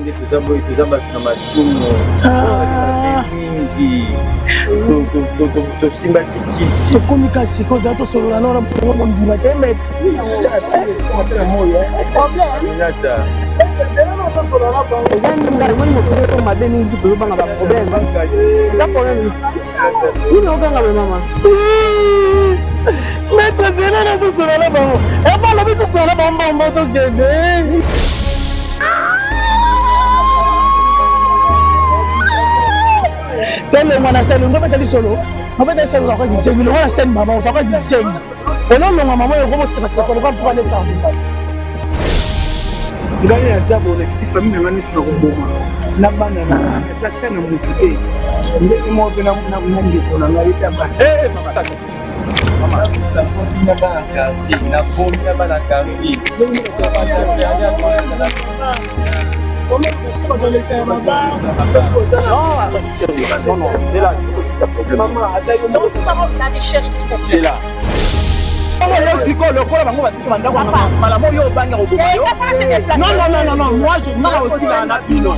nde toza boye, toza bato na masumu Ah. mingi, tosimbaki kisi. Tokomi kasi kozala tosolola nona bongo mondima te, maître. Aminata. Eza nini? Omoni mokili oyo mabe mingi, biso tozobanga baproblème. Kasi Eza problème nini? Obanga boye, mama? Maître, zela na tosolola bango. Ebalobi tosolola bango mbongo, tokende. Tolongwa na scène, ngobeta lisolo, ngobeta lisolo. Ozalaka gizengi, longwa na scène mama, ozalaka gizengi. Ololongwa mama oyo okomosekaseka loka mpo alesa. Ngai naza boye, nasisi famille na ngai nisi na koboma na bana na ngai, naza ta na motu te, ndenge moko mpe na ndeko na ngai mpe abasi. Nakoti na bana quartier, nabomi na bana quartier. Non, non, c'est là, il faut ça problème. C'est là. Yo sikoyo lokola bango basisi bandako malamu, oyo obanga koboma yo. Non, non, non, non, non, moi je nga na osila na bino.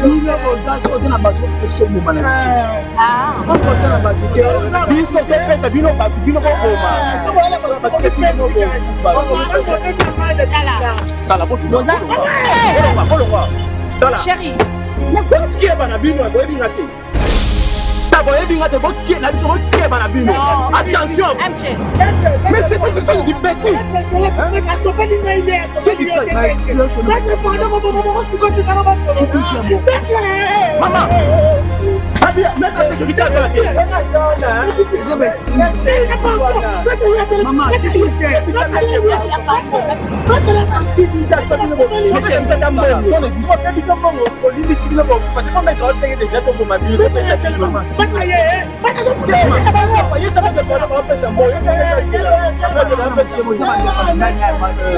Bino boza na bato, sisi toboma na biso, boza na bato te. Biso topesa bino bato, bino boboma. Tala, bolongwa, bolongwa, tala. Chérie. Bokeba na bino, boyebi nga te. Ta boyebi nga te, boke na biso, bokeba na bino. Attention. MG. Mais c'est ça, c'est ça, du bêtise. C'est du sang. Maman. Abia, mettre la sécurité à ça. Mama. Biso mbongo olimbisi bino, bokufa te. Maître osenge déjà toboma bino, topesa bino. Yesa maître, bapesa mbongo. Boza bandeko na ngai na basi.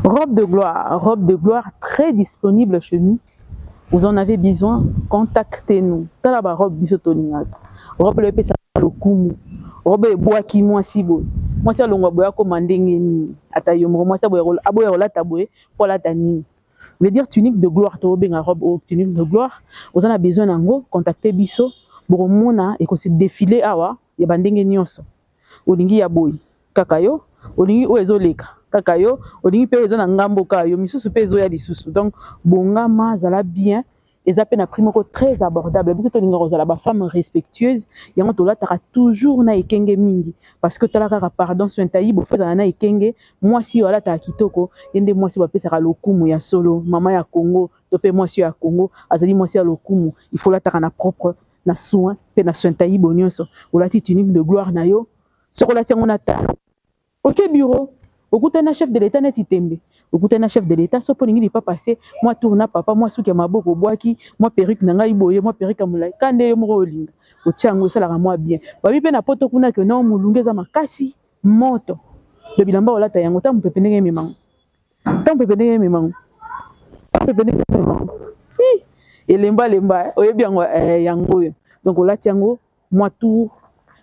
Robe de gloire, robe de gloire très disponible chez nous. Vous en avez besoin, contactez-nous. Tala ba robe biso tolingaka. Robe oyo epesaka lokumu. Robe ebwaki mwasi boye. Mwasi alongwa boye akoma ndenge nini? Ata yo moko mwasi aboya kolata boye mpo alata nini? Veut dire tunique de gloire, tobenga robe oyo tunique de gloire. Oza na besoin nango, contactez biso. Bokomona ekosi défiler awa ya bandenge nyonso. Olingi ya boye kaka yo, olingi oyo ezoleka kaka yo, olingi mpe oyo eza na ngambo kaka yo, misusu mpe ezoya lisusu. Donc bongama, zala bien, eza mpe na prix moko très abordable. Biso tolingaka kozala bafemme respectueuse, yango tolataka toujours na ekenge mingi, parce que tala kaka, pardon, sointayi bofo ezala na ekenge. Mwasi oyo alataka kitoko, ye nde mwasi bapesaka lokumu ya solo. Mama ya Congo to mpe mwasi oyo ya Congo azali mwasi ya lokumu. Il faut lataka na propre, na soin mpe na sointayibo nyonso. Olati tunique de gloire na yo, soki olati yango na talo, oke bureau, okutani na chef de l'État neti tembe, okutani na chef de l'État. So mpo olingi lipapa se mwa tour na papa, mwa suki ya maboko obwaki, mwa perruque na ngai boye, mwa perruque ya molai ka nde yo moko olinga otia yango, esalaka mwa bien. Babi mpe na poto kuna ke non, molunge eza makasi, moto do bilamba olata yango, ta mopepe ndenge ememango, ta mopepe ndenge ememango, ta mopepe ndenge ememango, elemba lemba, oyebi yango yango oyo. Donc olati yango mwa tour,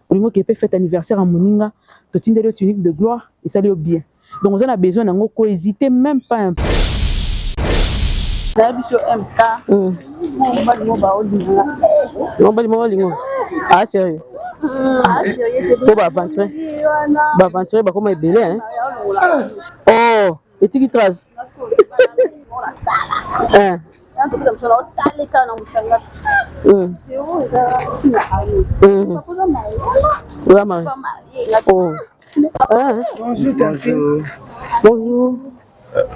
olingi oke mpe fête anniversaire ya moninga, totindeli yo tunique de gloire, esali yo bien. Donc oza na besoin nango, kohésiter même pas un peu. Nayebi biso MK. Mobali mo baolinga. Mobali mo baolinga. Ah, sérieux? Po ba aventure ba aventure bakoma ebele hein. Oh, etiki trace. Hein. Oza marié? Oh. Hein? Bonjour, tantine. Bonjour.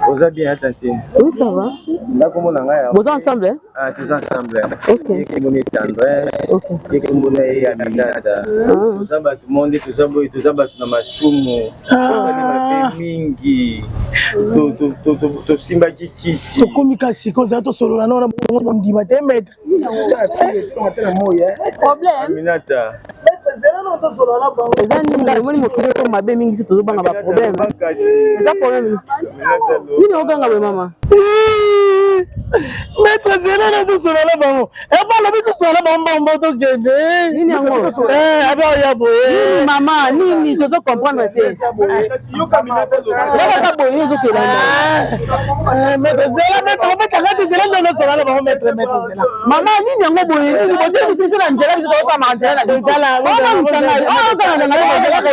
Oza bien, tantine? Oui, ça va. Ndakombo na ngai. Boza ensemble, hein? Ah, toza ensemble. Ok. Ye kombo na ye Tendresse. Ok. Ye kombo na ye Aminata. Toza bato monde, toza boye, toza bato na masumu. Tosali mabe mingi. Tosimbaki kisi. Tokomi kasi kozala tosolola nao na bongo bondima te, maître. Problème. Aminata. Eza nini? Omoni mokili eko mabe mingi, biso tozobanga ba problème. Kasi. Eza problème nini okanga boye, mama? Maître, zela na tosolola na bango. Epa alobi tosolola na bango mbongo tokende. Nini yango? Abe oya boye. Nini, mama? Nini? Tozo comprendre te. Kasi yoka Aminata aloba. Yokaka boye, ezokela. Maître, zela, maître, obetaka te. Zela nde tosolola na bango, maître, maître, zela. Mama, nini yango boye? Nini bote biso na nzela? Biso tozosama nzela na biso. Obangisa ngai, ozala na ngai te te te,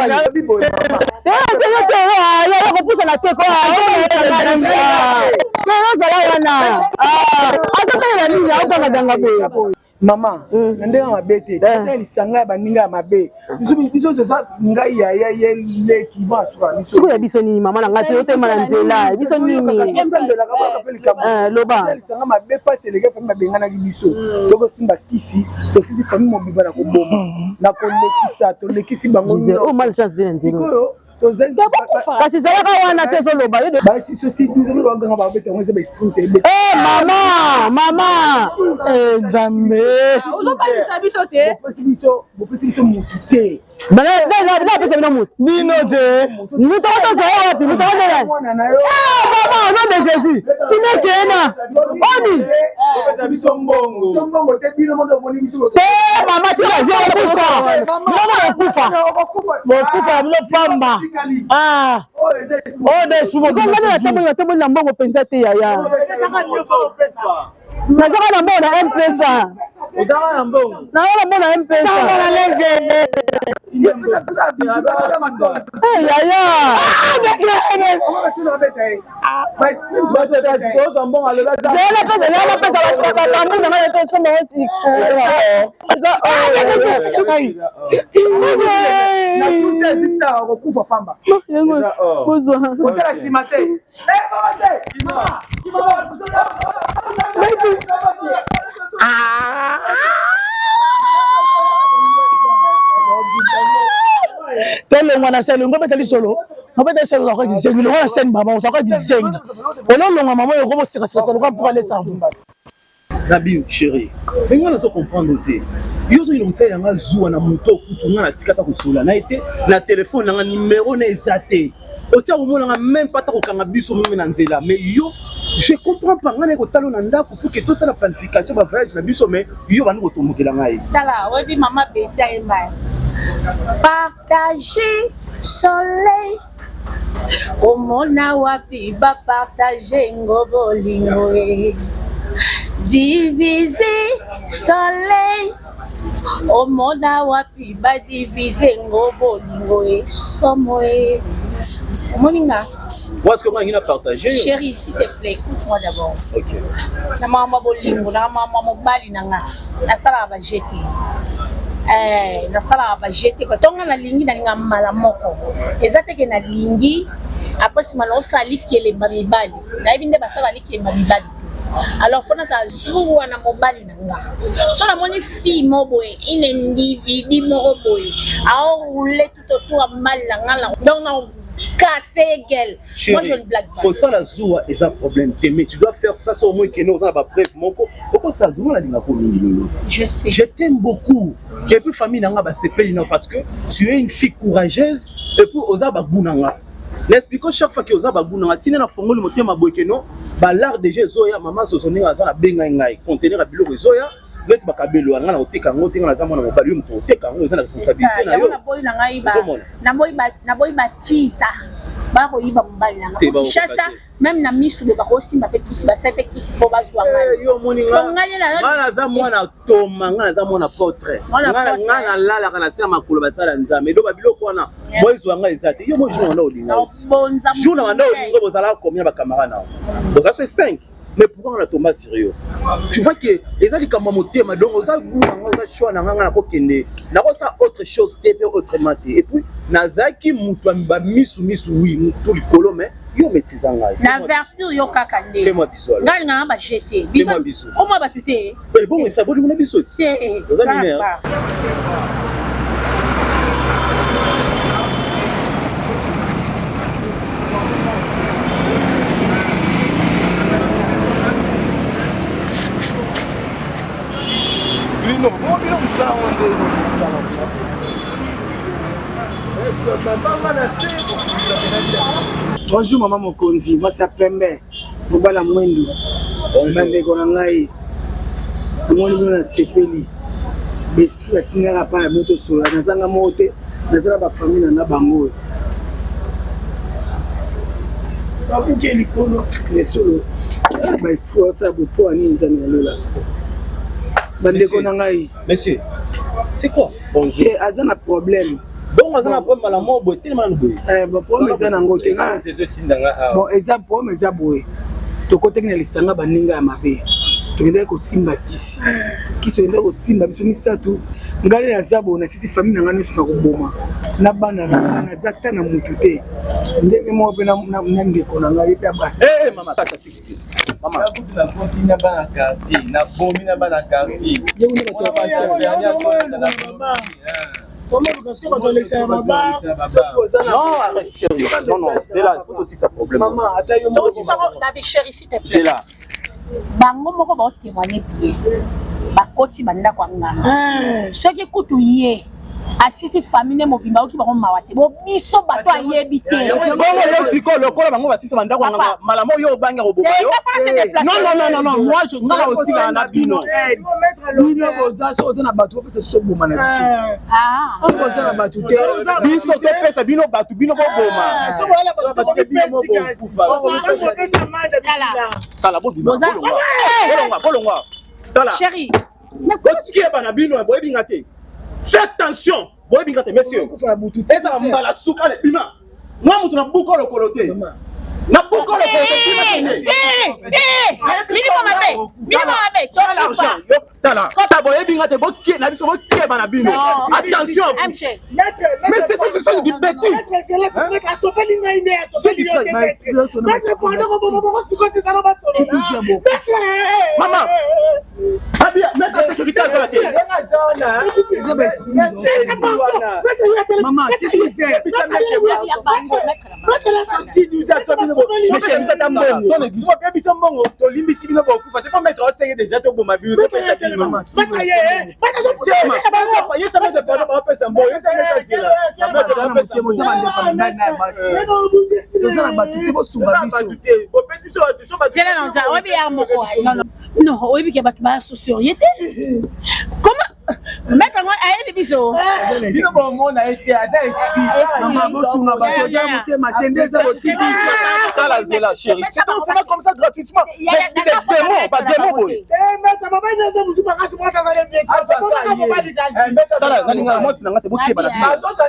ya kopusana te ko ozala wana azotalela nini, aokangadanga boye. Mama, na ndenge ya mabe te, tata lisanga ya baninga ya mabe. Biso toza ngai yaya, ye leki, basuka biso. Sikoyo ya biso nini, mama na ngai? Te, otema na nzela biso nini? Osambelaka boyoka mpe likambo. Loba. Lisanga mabe, mpasi eleki, famille babenganaki biso. Tokosimba kisi, tosisi famille mobimba na koboma, na kolekisa, tolekisi bango. Oyo malchance te na nzela. Sikoyo tozali Kasi ezalaka wana te, ezoloba. Basi soki biso mpe baganga, babeta yango, eza baesprit te. Mama, mama. Nzambe. Ozopanisa biso te. Bopesi biso, bopesi biso motu te. Napesa bino motu? Bino te. Moto ozala wapi? Moto ozala? Mwana na yo. Mama, au nom de Jésus, chineke ena oni. Opesa biso mbongo. Mbongo te, bino moto omoni biso. Te, mama, tika, je okufa, bino okufa. Bokufa bino pamba. Oyo nde esprit. Ngani natamboli, natamboli na mbongo mpenza te, yaya. Nazaka na mbongo na M-Pesa. Ozaka na mbongo? Naza na mbongo na M-Pesa. Na lege. Yaya. Ozwa mbongo, alobi aza. Zela pesa batambu na ngai tosomba. Okokufa pamba. Ozwa. Otala nsima te. Tolongwa na sele ngo obeta lisolo, obeta lisolo. Ozalaka kizengi lokola sene mama, ozalaka kizengi. Ololongwa mama oyo okomosekaseka lokola mpoka lesanvu. Nabi chéri, me nga nazo comprendre te. Yo ozoyina mosali yanga zuwa na moto okutu nga natika ata kosola na ye te na telefone nanga, nimero na eza te. Otia komonanga même pas ata kokanga biso meme na nzela. Mais yo, je comprends pas. Nga naye kotala na ndako pour que tosala planification ba voyage na biso, mais yo bandi kotombokela ngai. Tala, oyebi mama Beti ayemba "Partage soleil", omona wapi bapartage ngo bolingo e divise soleil? Omona wapi badivise ngo bolingo e somo e? Omoni nga? Moi, ce que moi, na partage. Chéri, s'il te plaît, écoute-moi d'abord. Ok. Na makambo ya bolingo, na makambo ya mobali na nga, nasalaka baje te. Nasalaka baje te parce que nga nalingi, nalinga mbala moko. Eza te ke nalingi, après nsima naosala likelemba mibali. Nayebi nde basala likelemba mibali te. Alors faut nazala zuwa na mobali na nga. So namoni fille moko boye, une individu moko boye aoroule tout autour ya mobali na nga, donc na casse gueule. Moi, je ne blague pas. Kosala zuwa eza problème te, mais tu dois faire ça so omoi kende oza na bapreuve moko okosala zuwa. Nalingako mingi lolo. Je sais. Je t'aime beaucoup et puis famille nanga basepeli na parce que tu es une fille courageuse et puis oza bagu na nga. Naexplique chaque fois ke oza bagu na nga. Ntina na fongoli motema boye keno balare déjà ezoya. Mama zozo ndenge aza, nabengai ngai conteneur ya biloko ezoya neti bakabelo wana. Nga na koteka yango te, nga naza mwana mobali, yo moto oteka yango, eza na responsabilité na yo. Naboyi na ngai Ozomona. Naboyi batiza. Bakoyiba mobali na nga. Kinshasa, même na misu boye bakosimba mpe kisi, basali mpe kisi mpo bazwa ngai. Yo omoni nga naza mwana toma, nga naza mwana potre, nga nalalaka na se ya makolo basala Nzambe. Do babiloko wana boezwa nga eza te. Yo mo jour wana olinga, jour na wanda olinga, bozalaka combien bacamarade na boza? So 5. Mais pourquoi on a tombé sérieux? Tu vois que eza likambo ya motema. Donc oza goût na nga, oza choix na nga. Nga nakokende nakosala autre chose te mpe autrement te. Et puis nazalaki moto ya bamisu misu, oui, motu likolo, mais yo maîtrise ngai. Na avertir yo kaka nde. Fais-moi bisou alors. Ngai nalingaka bajete. Fais-moi bisou. Omwa bato te. Bon, esa bolingo na biso ti. Te. Oza mineur. Bino bino mosala ngo nde mosala. Bonjour mama mokonzi, mwasi ya pembe, mobala mwindu, bandeko na ngai, namoni bino, nasepeli. Besprit atindaka pa ya bino tosola. Nazanga moko te, naza na bafamille na nga. Bango oyo babuke likolo lesolo, baesprit osala bopo ya nini? Nzambe ya lola, bandeko na ngai. Monsieur, c'est quoi? Bonjour. Te, aza na problème. Bongo aza na problème malamu boye, telema nanu boye. Bon, problème eza nango te. Bon, eza problème eza boye: tokotaki na lisanga baninga ya mabe, tokendaki kosimba kisi. Kisi tokendaki kosimba biso misato. Ngai nde naza boye, nasisi famille na ngai nyonso na koboma na bana na ngai. Naza ta na motu te, ndenge moko mpe na ndeko na ngai ye mpe abasi. Mama, kata sikiti. Mama. Nakoti na bana quartier, nabomi na bana quartier. Non, arrête, chérie. Non, non, c'est là, il faut aussi ça problème. Mama, ata yo moko. Chéri, s'il te plaît. C'est là. Bango moko baotémoigne bien, bakoti bandako ya nganga. Soki kutu ye asisi famille mobimba, oki bango mawa te. Bo biso bato ayebi te. Bongo yo sikoyo, lokola bango basisa bandako ya nganga malamu, oyo obangi koboma yo? Non, non, non, non, non, moi je nga na osila na bino. Bino boza, so oza na bato, bopesa so toboma na biso. Soki oza na bato te. Biso topesa bino bato, bino boboma. Tala, bobima, bolongwa, bolongwa, tala. Chéri. Botikeba na bino, boyebi nga te. Faites attention, boyebi nga te, monsieur. Ezala mbala suka le bima. Mwa moto na buka lokolo te, na buka lokolo te. Milimo mabe, milimo mabe. L'argent yo, tala kota, boyebi nga te. Bokie na biso, bokeba na bino, attention. Mais c'est ça, c'est ça, du bêtise. Asopeli ngai nde. Asopeli. Mama Abia, maître sécurité azala te. Eza baesprit. Mama, Biso biso mbongo tolimbisi bino, bokufa te. Po maître osenge déjà toboma bino, topesa bino. Yesa maître pardon, baopesa mbongo. Yesa maître azela. Oza bandeko na ngai na ya basi, toza na bato te, bosunga biso. Bopesi biso bato so. Zela na nza oyebi ya moko. Non, non, oyebi ke bato baya so sérieux te. Comment maître yango ayebi biso? Bino bomona ye te, aza esprit. Mama, bosunga bato, oza motema te nde eza botiki. Tala, zela, chérie. C'est donc ça va comme ça gratuitement. Des démons, pas démons boye. Tala, nalinga mwasi na nga te, bokeba na bino. Soso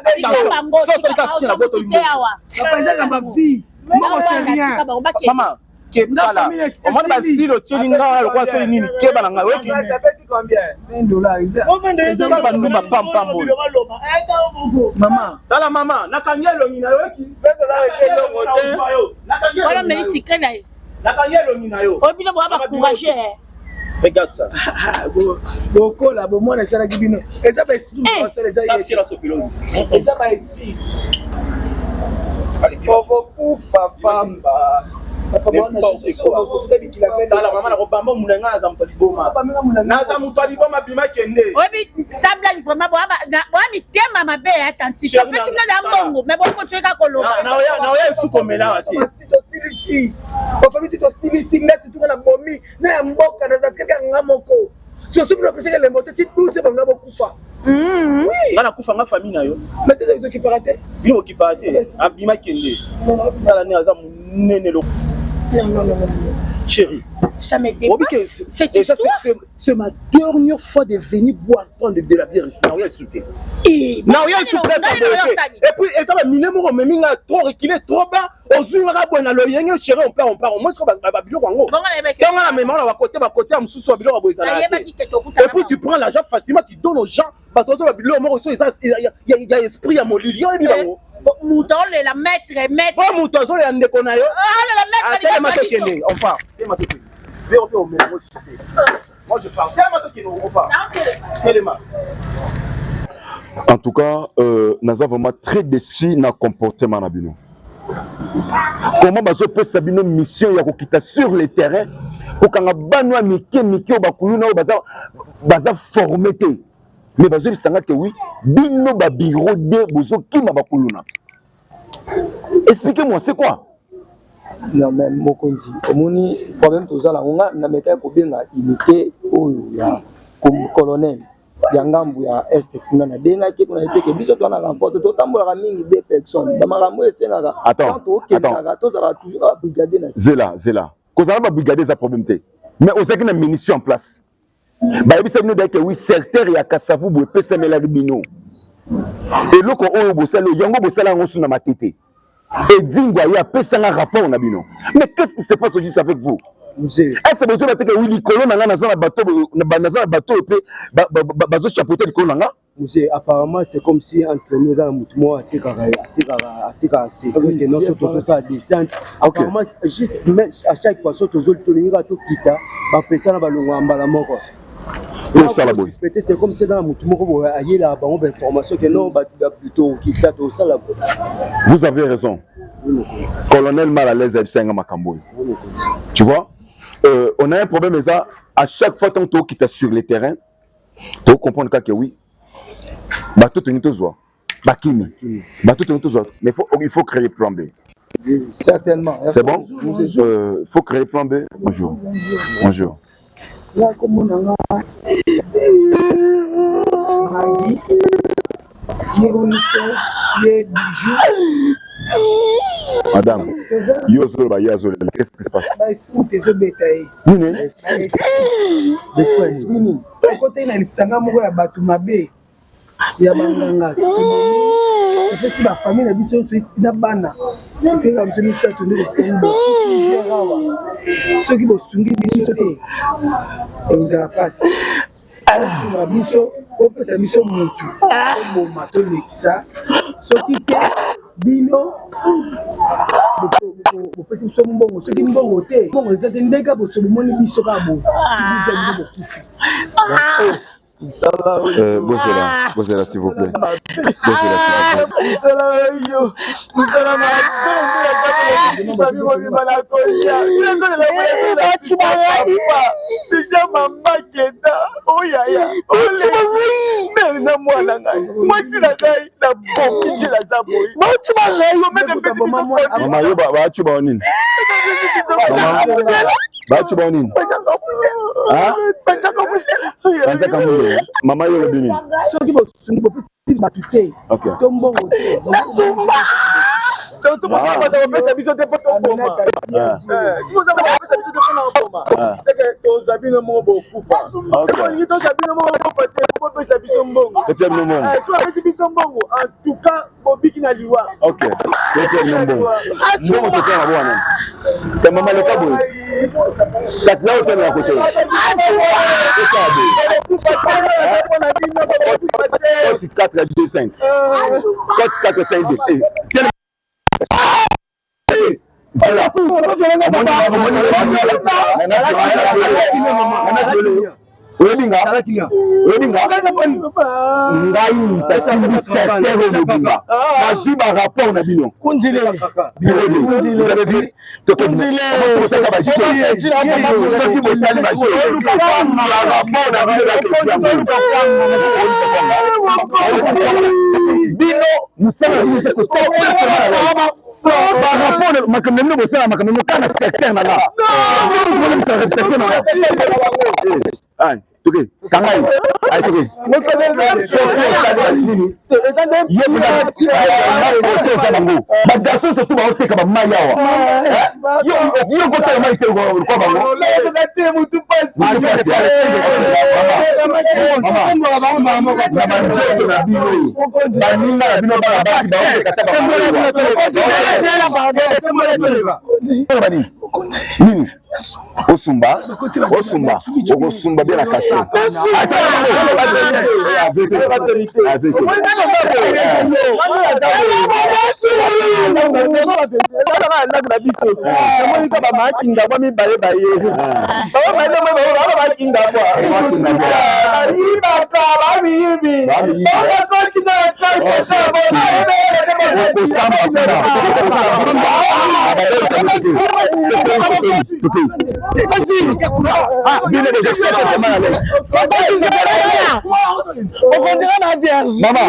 kaka na boto limbo. Papa, eza na bafille moko, c'est rien. Mama, kebala, omoni basili otieli nga wana lokola soki nini. Keba na ngai, oyoki? Eza bandumba pampam oyo. Mama. Tala mama, nakangi elongi na yo, oyoki? Wana meli secret na ye. Nakangi elongi na yo. Oyo bino boya bacourage. Regarde ça. Bokola bomona esalaki bino, eza baesprit. Eza baesprit. Okokufa pamba. Tala mama, nakobamba muna. Ngai naza moto ya liboma, naza moto ya liboma. Bima, kende. Oyebi samblani vraiment, boya mitema mabe ya tanti. Topesi bino na mbongo, mais bokontinue kaka koloba. Naoya esukomela awa te. Tosilisi bafami te, tosilisi. Nga situka na bomi na ya mboka, naza tikaka nga moko. Soso bino apesaka elembo te ti 12 bango bokufa. Nga nakufa nga famille na yo. Mais te tokipaka te. Bino bokipaka te. Abima kende. Tala nde aza munene lo. Non, non, non, non. Chérie. Ça me dépasse. Cette Et ça, histoire. c'est ma dernière fois de venir boire, prendre de la bière ici. Naoya insulté. Naoya insulté ça Et puis, et ça va miner mon mais nga trop reculé, trop bas. Ozui nga boye na loyenge chérie, on part, on part. Au moins, ce que ba biloko yango. Tango na mema na ba côté, ba côté ya mosusu ya biloko boye ezalaka te. Et puis tu prends l'argent facilement, tu donnes aux gens. Bato bazo ba biloko moko so eza ya esprit ya molili. Yo yebi bango. Moto aolela maître, maître. Po moto azolela ndeko na yo. Aolela maître. Telema tokende, on part. Telema tokende. Vero mpe omela ngo sufe. Moi je pars. Telema tokende, on part. Telema. En tout cas, naza vraiment très déçu na comportement na bino. Comment bazopesa bino mission ya kokita sur le terrain, kokanga bano ya mike mike oyo bakuluna oyo baza, baza formé te, mais bazoyebisanga ke oui, bino ba bureau de bozokima bakuluna. Expliquez-moi, c'est quoi? Non, mais mokonzi, omoni problème tozala yango, nga namekaki kobenga unité oyo ya colonel ya ngambu ya est kuna, nabengaki mpona eseke biso toza na renfort, totambolaka mingi deux personnes, bamakambo oyo esengaka tokendaka tozalaka toujours babrigade na Zela, zela, kozala babrigade eza problème te, mais ozalaki na munition en place. Bayebisa bino dake oui, secteur ya Kasavubu epesamelaki bino eloko oyo bosali yango, bosala yango su na Matete. Edingo aye apesanga rapport na bino, mais qu'est-ce qui se passe au juste avec vous? Est-ce bozoba te ke oui, likolo na nga naza na bato, naza na bato oyo mpe bazochapeauter likolo na nga? Mzee, apparemment c'est comme si entre nous eza na motu moko atekaka secret ke nyonso tozosala descente. Apparemment juste, mais à chaque fois so tolingi kaka tokita, bapesa na balongo ya mbala moko. Tosala boye. C'est comme si eza na motu moko boye ayelaka bango bainformation ke non, tokita, tosala. Vous avez raison, colonel. Mal à l'aise ayebisa nga makambo oyo. Tu vois, on a un problème. Eza à chaque fois tant tokita sur le terrain, tocomprendre kaka oui, bato tolingi tozwa bakimi, bato tolingi tozwa, mais il faut créer plan B. Certainement. C'est bon, faut créer plan B. Bonjour, bonjour. Komona nga Magi ye Ronise ye Bijou. Madame, yo ozoloba, ye azolela, qu'est-ce qui se passe? Baesprit ezobeta ye. Nini? Esprit nini? Okotaki na lisanga moko ya bato mabe ya banganga, epesi bafamille na biso nyonso na bana, etekaka biso misato nde kotikali awa. Soki bosungi biso te, ekozala mpasi. Osunga biso, opesa biso motu oboma, tolekisa. Soki te, bino bopesi biso mbongo. Soki mbongo te, mbongo eza te, ndenge boso bomoni biso kaka bo biza, bino bokufi. Bozela, bozela s'il vous plaît. Bozela s'il vous plaît. Mosala oyo, mosala mabe, mobima na kolia. Sisa mama kenda oyaya mère na mwana ngai, mwasi na ngai na bomi te, naza boye. Mama, yo baacuba nini? Mama, baacuba nini? Banzaka mundele. Mama, yo olobi nini? Soki bosungi, bopesi bato te to mbongo te. Bapesa biso te mpo toboma. Soki oza bapesa biso te mpona oboma, seke tozwa bino moko bokufa. Soki olingi tozwa bino moko bokufa te, bopesa biso mbongo. Topia bino mbongo. Soki bapesi biso mbongo, en tout cas bobiki na liwa. Ok, topia bino mbongo. Mbongo topia na bwana te. Mama, leka boye kasi, za otemela kote, osala boye. Koti 4 2 5, koti 4 5 2. Zela, oyebi nga, oyebi nga, ngai moto asimbi secteur oyo mobimba, nazwi barapport na bino. Vous avez vu, tokosaka basoki bosali barapport na bino, bino mosala na bino barapport, makambo na bino bosala, makambo bino kaka na secteur na nga, bolobisa réputation na nga. Toke kanga ye. Ayi toke. Soki osali nini? Ye kuna oza bango. Ba garçon surtout baoteka ba mayi awa. Yo yo koteka mayi te kwa bango. Mutu pasi. Na banzoto na bino baninga na bino bana basi baoteka ta ba nini? Nini? Osumba, osumba, okosumba bien na kashe. Ndako na biso namoni ka bamakinga bwa mibale baye bakinga bwa bayibaka bamiyibi bakoti na Okondira na vierge. Mama,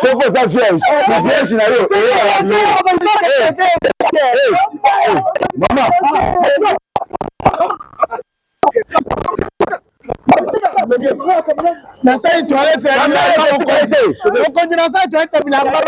soki oza vierge, na vierge na yo mama. Nasali toilette okonzi, nasali toilette bilamba.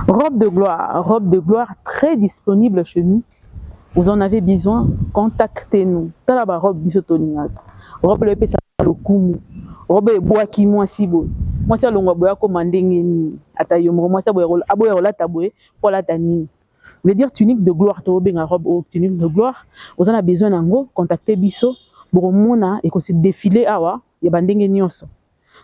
Robe de gloire, robe de gloire très disponible chez nous. Vous en avez besoin, contactez-nous. Tala ba robe biso tolingaka. Robe oyo epesaka lokumu. Robe ebwaki mwasi boye. Mwasi alongwa boye akoma ndenge nini? Ata yo moko mwasi aboya kolata boye po alata nini? Veut dire tunique de gloire, tobenga robe oyo tunique de gloire. Oza na besoin nango, contactez biso. Bokomona ekosi défiler awa ya ba ndenge nyonso.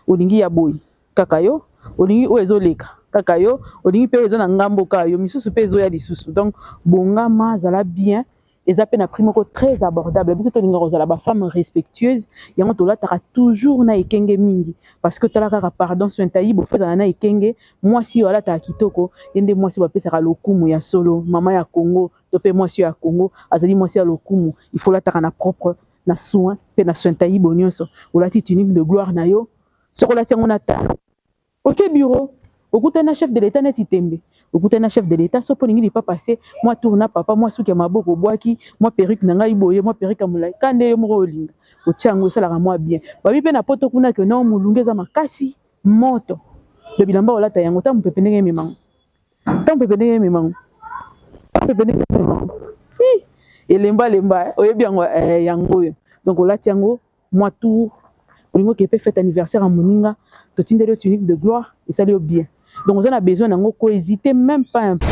Olingi ya boye kaka yo, olingi oyo ezoleka kaka yo, olingi pe oyo eza na ngambo kaka yo, misusu pe ezoya lisusu. Donc bongama, zala bien, eza pe na prix moko très abordable. Biso tolinga kozala ba femmes respectueuses, yango tolataka toujours na ekenge mingi parce que tala kaka pardon sointayi bo ezala na ekenge, mwasi oyo alataka kitoko, ye nde mwasi bapesaka lokumu ya solo. Mama ya Congo to pe mwasi oyo ya Congo azali mwasi ya lokumu, il faut lataka na propre, na soin pe na sointayi bo nyonso. Olati tunique de gloire na yo, soki olati yango na talo, oke bureau, okutani na chef de l'État neti tembe, okutani na chef de l'État, soki olingi lipapa se mwa tour na papa, mwa suki ya maboko obwaki, mwa perruque na ngai boye, mwa perruque ya molai, ka nde yo moko olinga otia yango, esalaka mwa bien. Babi pe na poto kuna ke non, molunge eza makasi, moto do bilamba olata yango, ta mopepe ndenge ememango, ta mopepe ndenge ememango, ta mopepe ndenge ememango, elemba lemba, oyebi yango yango oyo. Donc olati yango mwa tour, olingi okende pe fête anniversaire ya moninga, totindeli yo tunique de gloire, esali yo bien. Donc oza na besoin nango, ko hésiter même pas un peu.